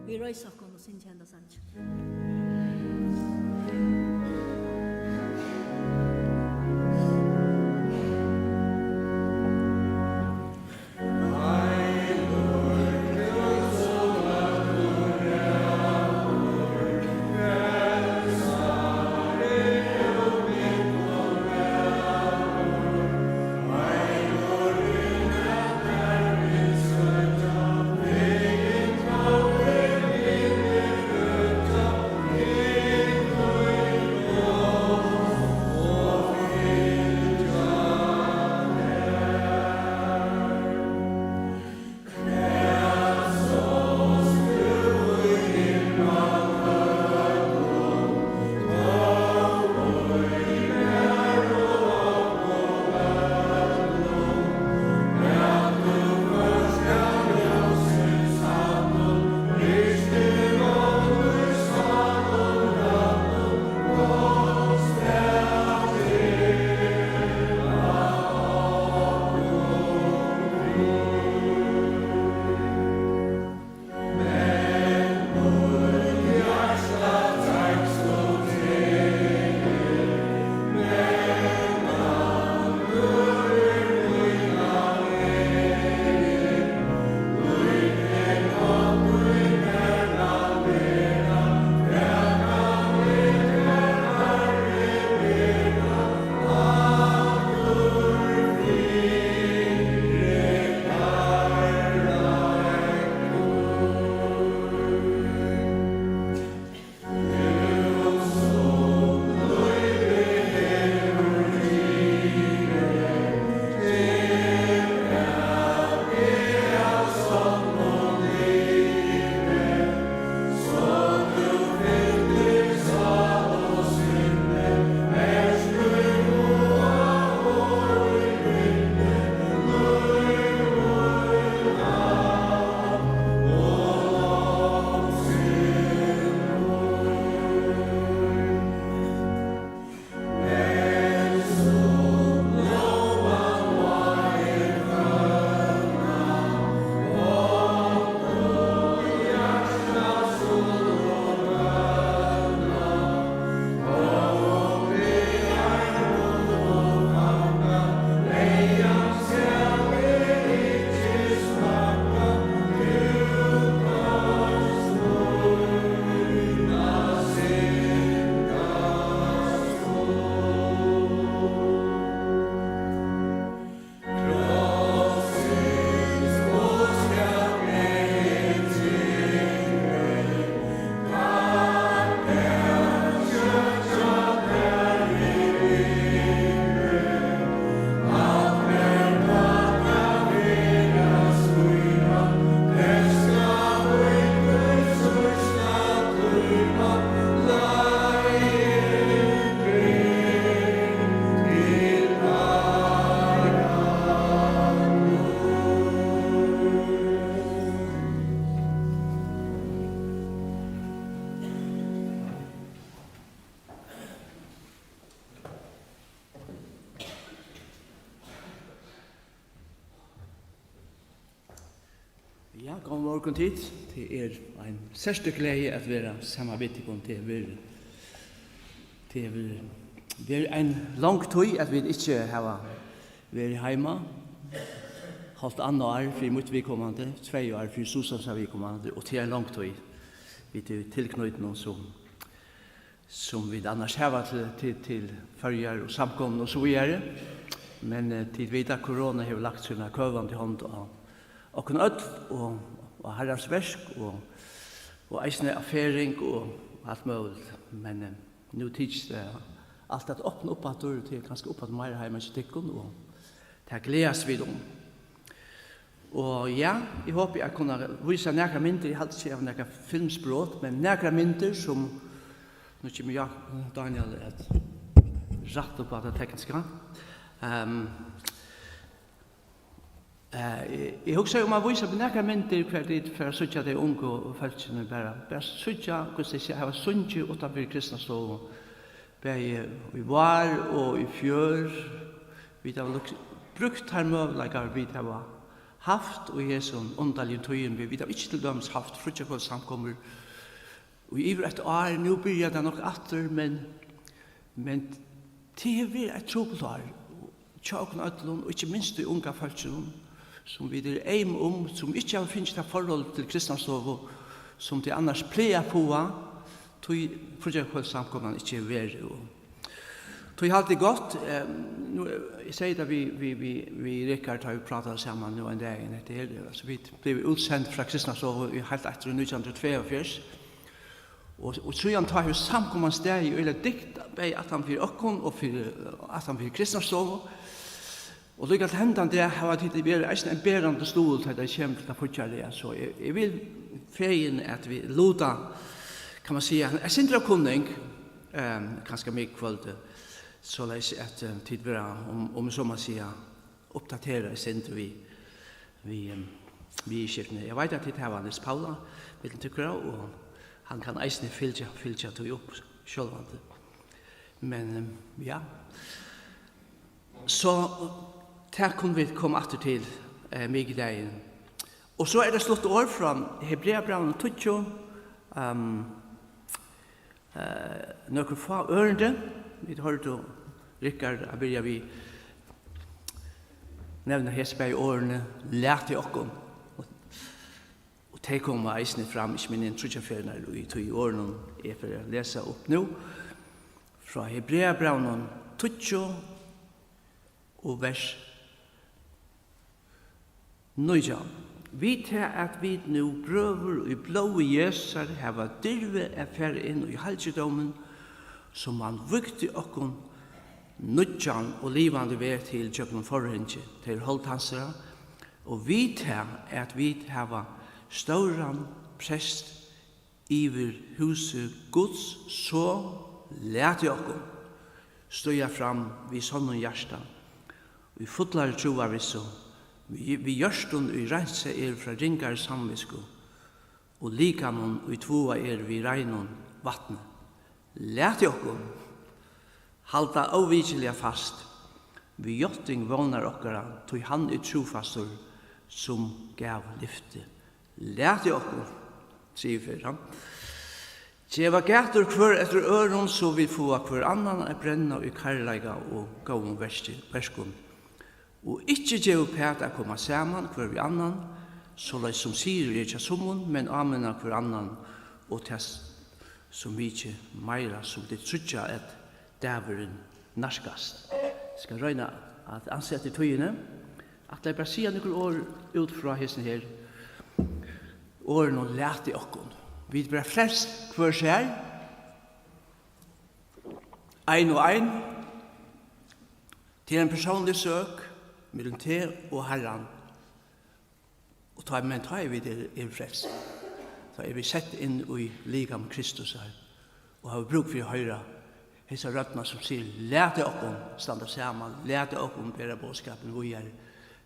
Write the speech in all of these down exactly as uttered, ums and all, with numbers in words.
Vit reisa okkum og syngja henda sangin. Ja, góðan morgun, tit. Tað er ein serstøk gleði at vera saman við tykkum. Tað hevur verið, tað hevur verið ein long tíð, at vit ikki hava verið heima. Hálvt annað ár fyri mítt viðkomandi, tvey ár fyri Susans viðkomandi, og tað er ein long tíð. Vit eru tilknýtt nú sum sum vit annars hava til, til, til Føroyar og samkomuna og so víðari. Men, eh, tit vita, korona hevur lagt sína køvandi hond á okkum øll og, og Harrans verk og, og eisini á ferðing og alt møguligt. Men, eh, nú tykist, eh, alt at opna upp aftur, og tað er kanska upp aftur meira heima hjá tykkum, og tað gleðast vit um. Og ja, eg hopi at kunna vísa nakrar myndir. Eg haldi ikki, eg havi nakað filmsbrot, men nakrar myndir sum, nú kemur Ja-, Daniel at rætta upp á tað tekniska. Ehm, eh, eg, eg hugsaði um at vísa nakrar myndir, hvar tit fara at síggja tey ungu fólkini bara, bara síggja, hvussu tey hava sungið uttanfyri Kristnastovu. Bæði í vár og í fjør. Vit hava luk-, brúkt teir møguleikar, vit hava havt í hesum undarligu tíðum. Vit, vit hava ikki til dømis havt fríggjakvøldsamkomur í yvir eitt ár. Nú byrjar tað nokk aftur, men, men tað hevur verið eitt trupult ár hjá okkum øllum, og ikki minst í unga fólkinum, sum vit eru eym um, sum ikki hava fingið tað forhold til Kristnastovu, sum tey annars plaga at fáa, tí fríggjakvøldsamkoman ikki hevur verið. Og tí haldi eg gott, eh, nú, eg segði tað við, við, við, við Rikard, tá vit prátaðu saman nú ein dagin, hetta her, altso, vit blivu útsend frá Kristnastovu í heilt aftur í nítjan hundrað og tveyoghálvfjerðs, og, og síðan tá hevur samkoman staðið øgiliga dygt, bæði aftan fyri okkum og fyri, aftan fyri Kristnastovu. Og líka til hendan dag hava tit verið eisini ein berandi stuðul, tá tað kemur til tað fíggjarliga. So eg, eg vil fegin, at vit luta, kann man siga, eitt sindur av kunning, ehm, kanska mikukvøldið, soleiðis at, eh, tit verða, um, um so má siga, uppdaterað eitt sindur við, við, ehm, viðurskiftini. Eg veit, at tit hava Niels Paula millum tykkara, og hann kann eisini fylgja, fylgja tí upp sjálvandi. Men, ehm, ja. So tað kunnu vit koma aftur til, eh, mikudagin. Og so er tað stutt orð frá Hebreabrævinum tíggju, ehm, eh, nøkur fá ørindi. Vit hoyrdu Rikard at byrja við nevna hesi bæði orðini, "Latið okkum." Og tey koma eisini fram, ikki minni enn tríggjar ferðirnar í tí orðunum, eg fari at lesa upp nú, frá Hebreabrævinum tíggju og vers nítjan. Við tað, at vit nú, brøður, í blóði Jesusar hava dirvi at fara inn í halgidómin, sum hann vígdi okkum nýggjan og livandi veg til gjøgnum forhangið, tað er hold hansara, og við tað, at vit hava stóran prest yvir húsi Guds, so latið okkum stíga fram við sonnum hjarta, í fullari trúarvissu, við, við hjørtum, ið reinsað er frá ringari samvitsku, og likamum, ið tváað er við reinum vatni. Latið okkum halda óvikiliga fast við játting vónar okkara, tí hann er trúfastur, sum gav lyfti. Latið okkum, sigur fyrran, geva gætur hvør eftir øðrum, so vit fáa hvør annan at brenna í kærleika og góðum verki, verkum. Og ikki geva uppat at koma saman hvør við annan, soleiðis sum siður er hjá summum, men áminna hvør annan, og tað s-, so mikið meira, sum tit síggja, at dagurin nærkast. Eg skal royna at ansa eftir tíðini. Ætli eg bara siga nøkur orð út frá hesum her orðunum, latið okkum. Vit verða frelst hvør sær, ein og ein. Tað er ein persónlig søk millum teg og Harran. Og tá, men tá er vit eru, eru frelst, tá er vit sett inn í likam Kristusar og hava brúk fyri at hoyra hesa røddina, sum sigur: "Latið okkum standa saman, latið okkum bera boðskapin víðari,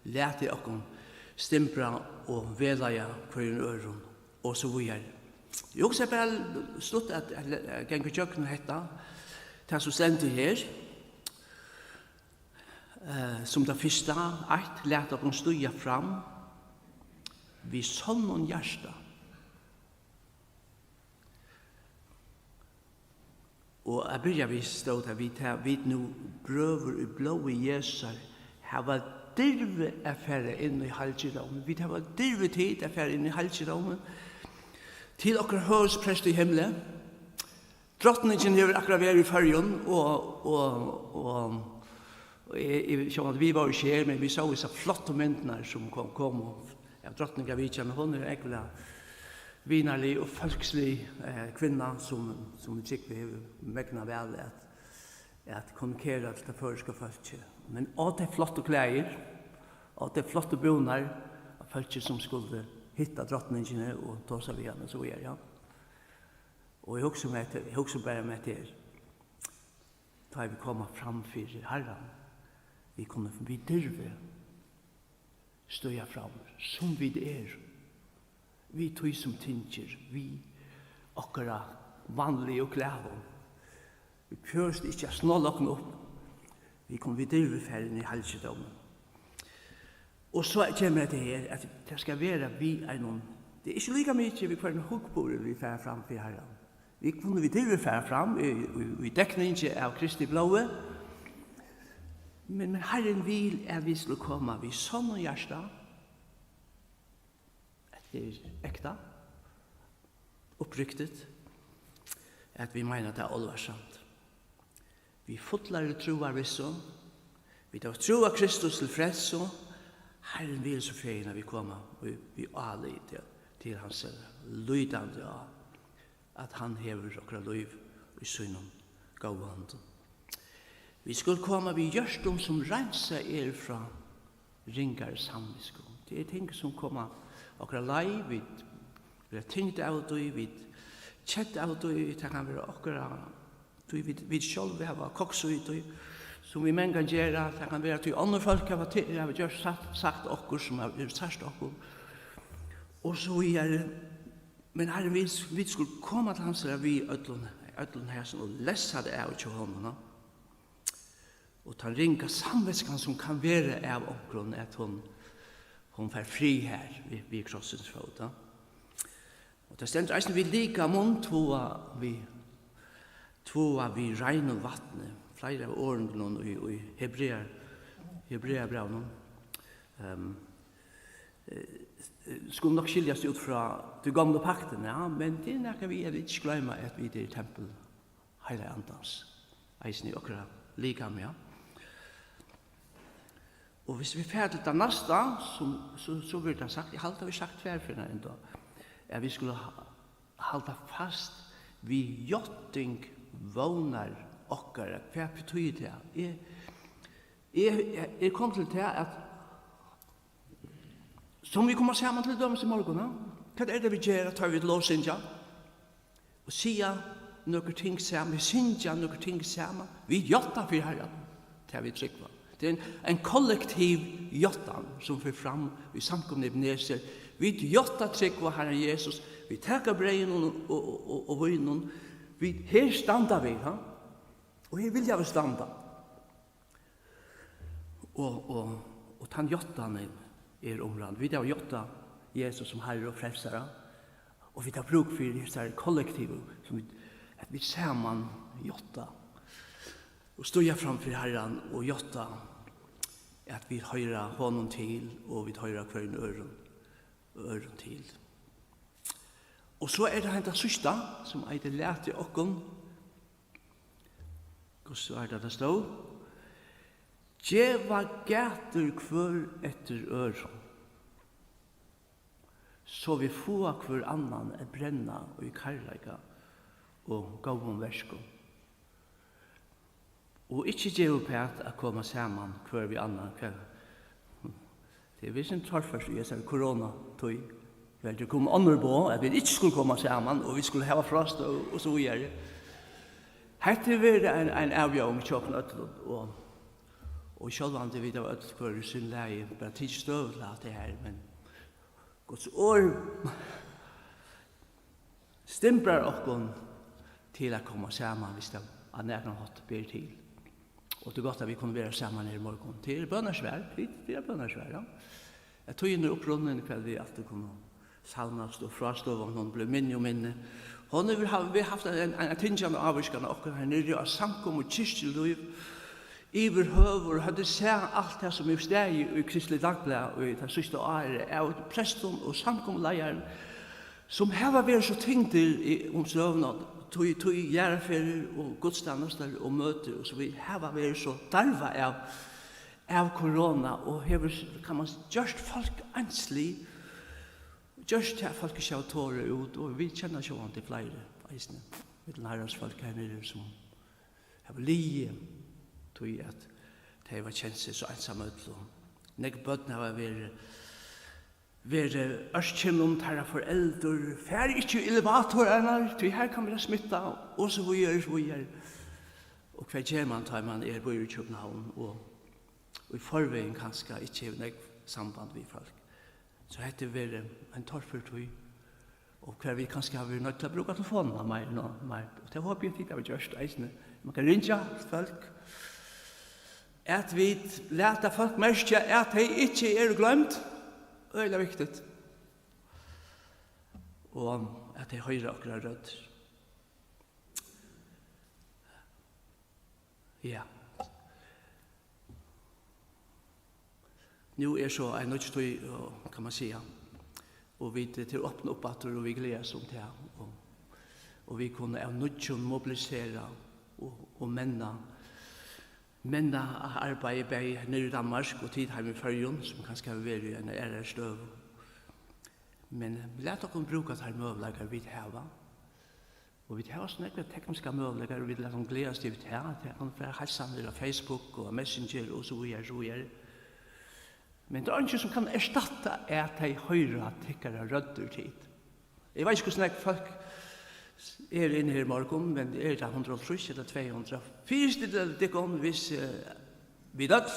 latið okkum stimbra og vegleiða hvørjum øðrum", og so víðari. Eg hugsi bara stutt at, at, at ganga ígjøgnum hetta, tað sum stendur her. Eh, sum tað fyrsta, eitt, lat okkum stíga fram við sonnum hjarta. Og at byrja við stóð tað, vit, tað, vit nú, brøður í blóði Jesusar, hava dirvi at fara inn í halgidómin. Vit hava dirvi tit at fara inn í halgidómin. Til okkara høvuðsprest í himli. Drotningin hevur akkurát verið í Føroyum, og, og, og, og eg, eg, sjálvandi vit vóru ikki her, men vit sóu hesar flottu myndirnar sum kom, komu av drotningavitjan, og hon er ógvuliga vinarlig og fólkslig, eh, kvinna, sum, sum eg trúgvi hevur megnað væl at, at kommunikera til tað føroyska fólkið. Men á tey flottu klæðir, á tey flottu búnar, av fólki sum skuldi hitta drotningina og tosa við hana og so víðari, ja. Og eg hugsi um hetta, eg hugsi bara um hetta her. Tá vit koma fram fyri Harran, vit kunnu við dirvi stíga fram, sum vit eru, við tí sum tyngir, við okkara vanligu klæðum. Vit behøvast ikki at snálokna upp. Vit kunnu við dirvi fara inn í halgidómin. Og so kemur hetta her, at tað skal vera við einum, tað er ikki líka mikið við hvørjum hugburði vit fara fram fyri Harran. Vit kunnu við dýrið fara fram í, í, í dekningi av Kristi blóði, men, men Harrin vil, at vit skulu koma við sonnum hjarta, at tað er ekta, uppriktigt, at vit meina tað álvarsamt. Við fullari trúarvissu, vit hava trúð á Kristus til frelsu, Harrin vil so fegin, at vit koma við, við álit til, til hansara, lítandi á, at hann hevur okkara lív í sínum góðu hondum. Vit skulu koma við hjørtum, sum reinsað er frá ringari samvitsku. Tað er ting, sum koma okkara leið, vit verða tyngd av tí, vit kedd av tí, tað kann vera okkara, tí vit, vit sjálv hava koksað í tí, sum vit mangan gera, tað kann vera tí onnur fólk hava ti-, hava gjørt, sagt, sagt okkum, sum hava, hevur sært okkum, og so víðari. Men Harrin, vit, vit skulu koma til hansara við øllum, øllum hesum og lessa tað av hjá honum, ha? Og tann ringa samvitskan, sum kann vera av onkrum, at hon, hon fær frið har við, við krossins fót, ha? Og tað stendur eisini: "Við likamum tváa við, tváa við reinum vatni." Fleiri av orðunum í, í Hebrear-, Hebreabrævinum, ehm, eh, eh, skulu nokk skiljast út frá tí gomlu paktini, ja, men tað er nakað við, at vit ikki gloyma, at vit eru tempul Heilaga Andans, eisini í okkara likami, ja. Og hvis vit fara til tað næsta, sum, so, so verður tað sagt, eg haldi, tað verður sagt tvær ferðir enntá, at vit skulu ha-, halda fast við játting vónar okkara. Hvat betýðir tað? Eg, eg, eg kom til tað, at sum vit koma saman til dømis í morgun, ha? Hvat er tað, vit gera, tá vit lovsyngja? Og siga nøkur ting saman, vit syngja nøkur ting saman, vit játta fyri Harran, tað vit trúgva. Tað er ein, ein kollektiv játtan, sum fer fram í samkomuni Ebenezer. Vit játta trúgv á Harran Jesus, vit taka breyðinum og, og, og, og víninum, vit, her standa vit, ha? Og her vilja vit standa. Og, og, og tann játtanin er umráðandi. Vit hava játtað Jesus sum Harra og Frelsara, og vit hava brúk fyri hesari kollektivu, sum vit, at vit saman játta og stíga fram fyri Harran og játta, at vit hoyra honum til, og vit hoyra hvørjum øðrum, øðrum til. Og so er tað henda síðsta, sum eitur Latið okkum, hvussu er tað, tað stóð? Geva gætur hvør eftir øðrum, so vit fáa hvør annan at brenna í kærleika og góðum verkum. Og ikki geva uppat at koma saman hvør við annan. Hvat, tað er vissin torført í hesari koronatíð. Vel, tað komu onnur boð, at vit ikki skulu koma saman, og vit skulu hava frástøðu, og so víðari. Hetta hevur verið ein, ein avbjóðing hjá okkum øllum, og, og sjálvandi vit hava øll hvør í sín lagi bara tikið støðu til alt tað her, men Guds orð stimbrar okkum til at koma saman, hvis tað á nakran hátt ber til. Og tað er gott, at vit kunnu vera saman her í morgun. Tað er bønarsvar, tað er bønarsvar, ja. At tíðin er upprunnin, hvat vit aftur kunnu savnast, og frástøðan, hon blívur minni og minni. Hon hevur ha-, vit havt ein, ein, ein tyngjandi ávirkan á okkum her niðri á samkomu og kirkjulív yvirhøvur, høvdu sæð alt tað, sum hevur staðið í Kristelig Dagblad í tað síðsta árið, av prestum og samkomuleiðarum, sum hava verið so tyngdir í, um søguna, tí, tí jarðarferðir og gudstænastur og møtir og so við, hava verið so darvað av, av korona og hevur, kann man s-, gjørt fólk einslig, gjørt tað, at fólk ikki hava torað út, og vit kenna sjálvandi fleiri eisini, millum Harrans fólk her niðri, sum hava ligið, tí at tey hava kent seg so einsamøll, og nógv børn hava verið, verið ørkymlað um teirra foreldur, far ikki í elevatorarnar, tí har kann vera smitta, og so víðari, so víðari. Og hvat ger mann, tá man er, býr í København, og í forvegin kanska ikki hevur nógv samband við fólk? So hetta hevur verið ein torfør tíð, og har vit kanska hava verið noydd til at brúka telefonina meir enn meir, og tað hopi eg, tit hava gjørt eisini. Man kann ringja til fólk, At vit lata fólk merkja, at tey ikki eru gloymd, øgiliga viktigt, og at tey hoyra okkara røddir. Ja. Nú er so ein nýggj tíð, og, kann man siga, og vit, eh, til opna upp aftur, og vit gleðast um tað, og, og vit kunnu av nýggjum mobilisera og, og menna, menna arbeiðið bæði niðri í Danmark og tit heima í Føroyum, sum kanska hava verið í eini aðrari støðu. Men, eh, lat okkum brúka teir møguleikar, vit hava. Og vit hava so nógvar tekniskar møguleikar, og vit lata okkum gleðast yvir tað. Tað kann vera heilsan á Facebook og Messenger og so víðari, so víðari. Men tað er eingin, sum kann erstatta, at tey hoyra tykkara røddir, tit. Eg veit ikki, hvussu nógv fólk eru inni her í morgun, men er tað hundrað og hálvtrýss ella tvey hundrað? Fyristillið tykkum, hvis, eh, vit øll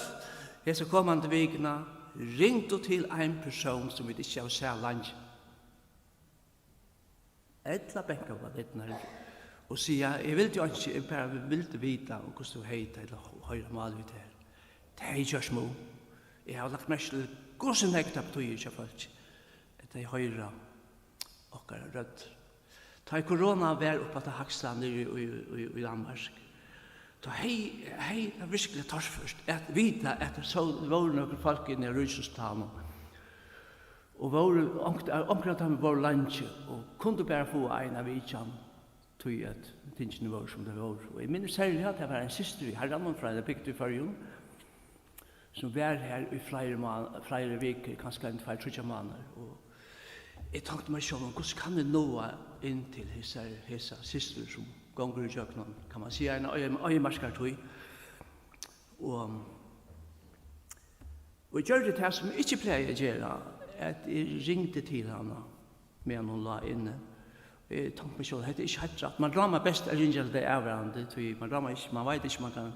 hesa komandi vikuna ringdu til ein persón, sum vit ikki hava sæð leingi. Ella banka upp á dyrnar og siga: "Eg vildi einki, eg bara vildi vita, um hvussu tú hevði tað, ella hoyra mál við tær." Tað hevði gjørt mun. Eg havi lagt merki til, hvussu nógv tað betýðir hjá fólki, at tey hoyra okkara røddir. Tá ið korona var upp á tað hægsta niðri í, í, í Danmark, tá hevði, hevði tað veruliga torført at vita, at so vóru nøkur fólk inni á Ríkishospitalinum, og vóru, onk-, onkur av teimum vóru leingi og kundu bara fáa eina vitjan, tí at tingini vóru, sum tey vóru. Og eg minnist serliga, at tað var ein systir í Harranum frá eini bygd í Føroyum, sum var har í fleiri mán-, fleiri vikur, kanska ein tveir, tríggjar mánaðir. Og eg tonkti mær sjálvum, hvussu kann eg náa inn til hesar, hesa systur, sum gongur ígjøgnum, kann man siga, eina oyðim-, oyðimerkartíð? Og Og eg gjørdi tað, sum eg ikki plagi at gera, at eg ringdi til hana, meðan hon lá inni. Eg tonkti mær sjálv, hetta er ikki heilt rætt. Man dámar best at ringja til tey avvarðandi, tí man dámar ikki, man veit ikki, man kann,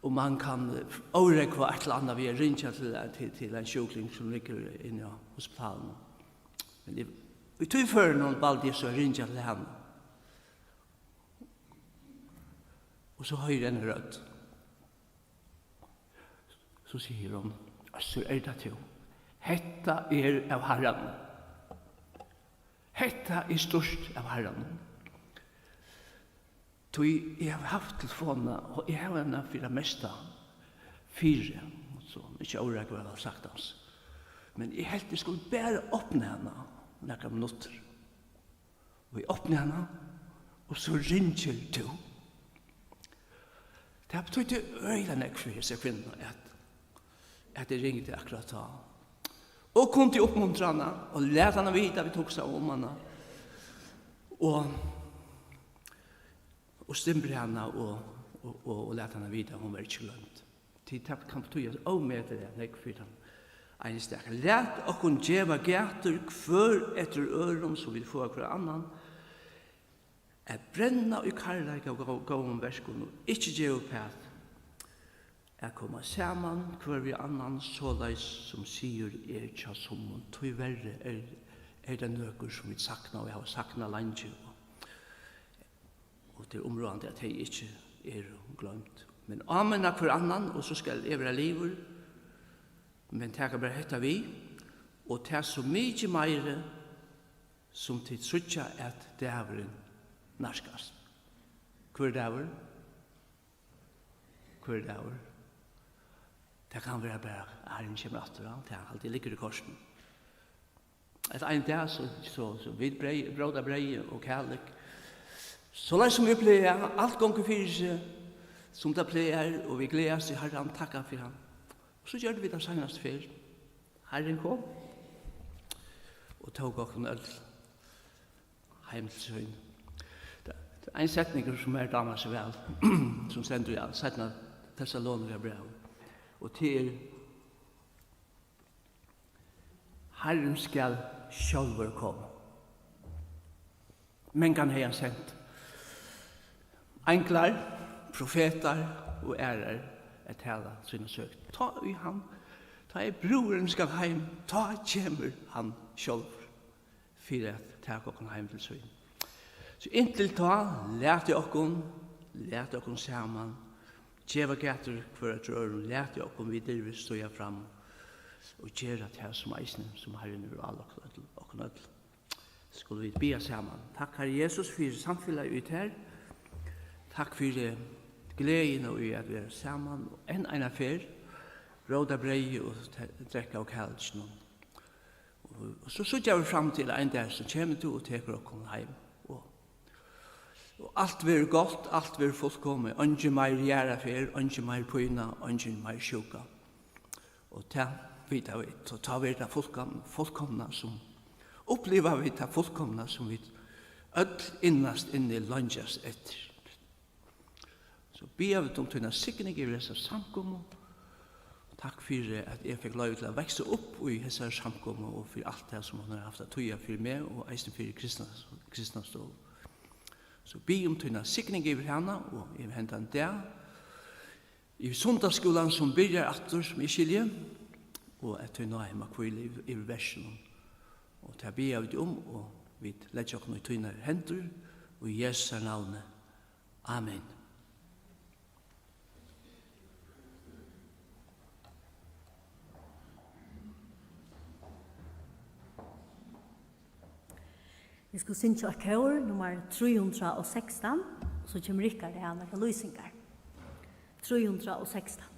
um man kann órógva eitt ella annað við at ringja til, til, til ein sjúkling, sum liggur inni á hospitalinum. Men eg, í tí førinum valdi eg so at ringja til hana. Og so hoyri eg eina rødd. So sigur hon: "Øssur, er tað tú? Hetta er av Harranum. Hetta er stýrt av Harranum. Tí eg havi havt telefonina, og eg havi hana fyri tað mesta fyri." So, ikki órógva, væl sagt, altso. Men eg helt, eg skuldi bara opna hana nakrar minuttir. Og eg opni hana, og so ringir tú. Tað betýddi øgiliga nógv fyri hesa kvinnuna, at, at eg ringdi akkurát tá. Og kundi uppmuntra hana, og læt hana vita, at vit hugsaðu um hana. Og, og stimbra hana, og, og, og, og læt hana vita, at hon var ikki gloymd. Tí tað kann betýða ómetaliga nógv fyri tann einstaka. Lat okkum geva gætur hvør eftir øðrum, so vit fáa hvør annan at brenna í kærleika og gó-, góðum verkum, og ikki geva uppat at koma saman hvør við annan, soleiðis sum siður er hjá summum. Tíverri er, er tað nøkur, sum vit sakna og hava saknað leingi, og Og tað er umráðandi, at tey ikki eru gloymd. Men áminna hvør annan, og so skal eg vera liðugur. Men taka bara hetta við, og tað so mikið meiri, sum tit síggja, at dagurin nærkast. Hvør er dagur? Hvør er dagur? Tað kann vera bara, at Harrin kemur aftur, ja. Tað haldi eg liggur í kortunum. At ein dag, so, so, so vit breyð, bróta breyð og kærleik. Soleiðis sum vit plaga, alt gongur fyri seg, sum tað plagar, og vit gleðast í Harranum, takka fyri hann. Og so gjørdu vit tað seinast fyrr. Harrin kom og tók okkum øll heim til sín. Tað, tað er ein setningur, sum mær dámar so væl, sum stendur í seinna Tessalonikabrævi. Og tað er: Harrin skal sjálvur koma. Mangan hevði hann sent einglar, profetar og aðrar at tala sína søk. Tá ið hann, tá ið brúðurin skal heim, tá kemur hann sjálvur fyri at taka okkum heim til sín. So inntil tá, latið okkum, latið okkum saman geva gætur hvør eftir øðrum, latið okkum við dirvi stíga fram og gera tað, sum eisini, sum Harrin hevur álagt okkum øll, okkum øll. Skulu vit biðja saman. Takk, Harri Jesus, fyri samfelagið í tær. Takk fyri gleðina í at vera saman og enn eina ferð bróta breyðið og te-, drekka av kalikinum. Og, og so síggja vit fram til ein dag, so kemur tú og tekur okkum heim. Og, og alt verður gott, alt verður fullkomið. Eingin meir jarðarferð, eingin meir pína, eingin meir sjúka. Og tað vita vit, og tá verður tað fullkom-, fullkomna, sum, uppliva vit tað fullkomna, sum vit øll innast inni leingjast eftir. So biðja vit um tína signing yvir hesa samkomu. Takk fyri, at eg fekk loyvi til at vaksa upp í hesari samkomu og fyri alt tað, sum hon hevur havt at týða fyri meg og eisini fyri kristna, kristna stovu. So bið um tína signing yvir hana og yvir hendan dag, í sunnudagsskúlan, sum byrjar aftur, sum eg skilji, og at tín náði má hvíla yvir, yvir verkinum. Og tað biðja vit um, og vit leggja okkum í tínar hendur, í Jesu navni. Amen. Vit skulu syngja eitt kór, nummar trý hundrað og sekstan, og so kemur Rikard, hann hevur nakrar lýsingar. Trý hundrað og sekstan.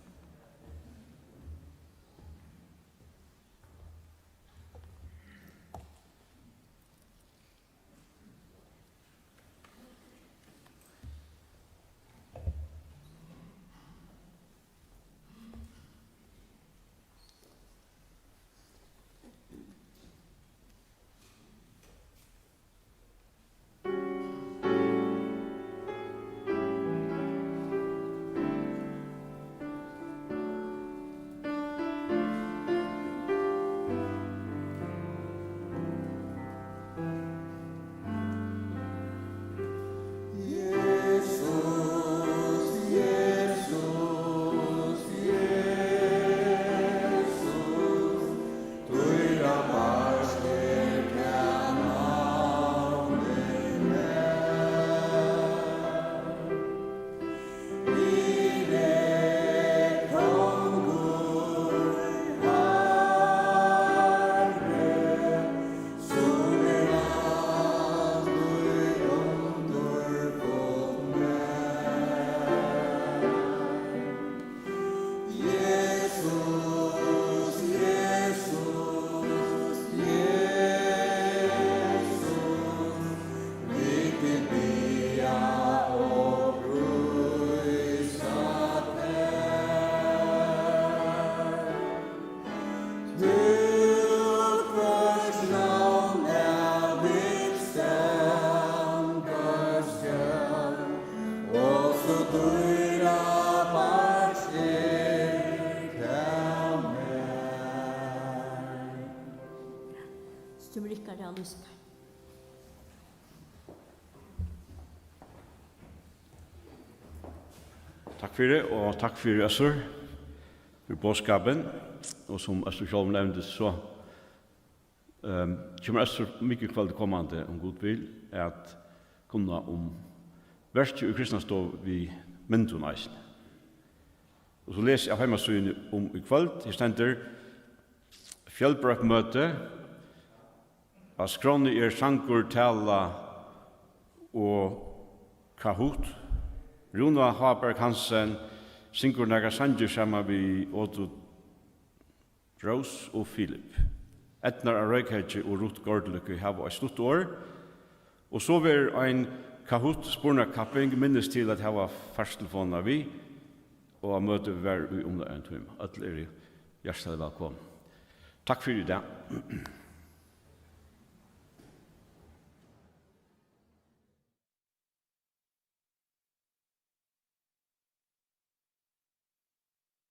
Takk fyri, og takk fyri, Øssur, fyri boðskapin. Og sum Øssur sjálvur nevndi, so, ehm, kemur Øssur mikukvøldið komandi, um Gud vil, at kunna um verkið í Kristnastovu við myndum eisini. Og so lesi eg av heimasíðuni um í kvøld. Her stendur: fjølbroytt møti. Á skránni er sangur, tala og Kahoot. Rúna Háberg Hansen syngur nakrar sangir saman við Odu Rós og Filip. Eydnar á Reykjavik og Ruth Gaardlykke hava eitt stutt orð. Og so verður ein Kahoot spurnakapping. Minnist til at hava fartelefonina við, og at møtið varir í umleið ein tíma. Øll eru hjartaliga vælkomin. Takk fyri í dag.